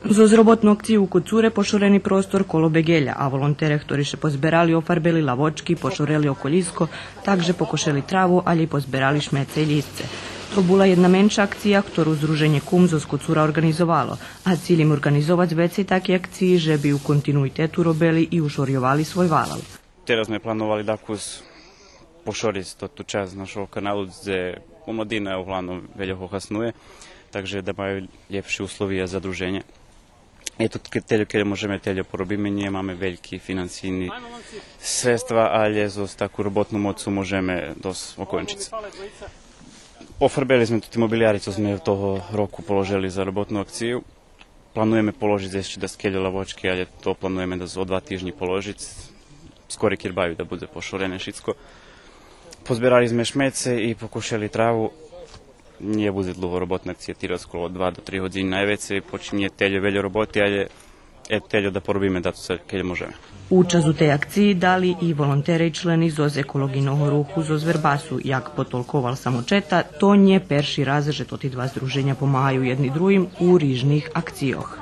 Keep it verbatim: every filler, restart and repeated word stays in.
Зоз роботну акцию у Коцуре пошорени простор коло Беґеля, а волонтере хтори ше позберали офарбели лавочки, пошорели околїско, так же покошели траву, алє й позберали шмеце и лїсце. То була єдна менша акция хтору Здруженє Кум зоз Коцура орґанизовало, а циль им орґанизовац вецей таки акциї же би у континуитету робели и ушорйовали свой валал. Тераз зме плановали дакус пошориц тоту часц нашого каналу, дзе омладина углавном вельо го хаснує, так же да маю лєпши условия за друженє. Ето, кед, тельо, кельо можеме, тельо поробиме, нє маме вельки финансийни средства, алє зоз таку роботну моцу можеме досц окончиц. Офарбели зме тоти мобилияри цо зме того року положели за роботну акцию. Плануєме положиц ище дацкельо лавочки, алє то плануєме дацо два тижнї положиц. Скорей кирбави да будзе пошорене шицко. Позберали зме шмеце и покошели траву. Нє будзе длуго роботна акция, тераз около два до три годзини найвецей, почим нє тельо вельо роботи, алє е тельо да поробиме дацо кельо можеме. Учасц у тей акциї дали и волонтере и члени зоз еколоґийного руху зоз Вербасу. Як потолковал Самочета, то нє перши раз же тоти два здруженя помагаю єдни другим у рижних акцийох.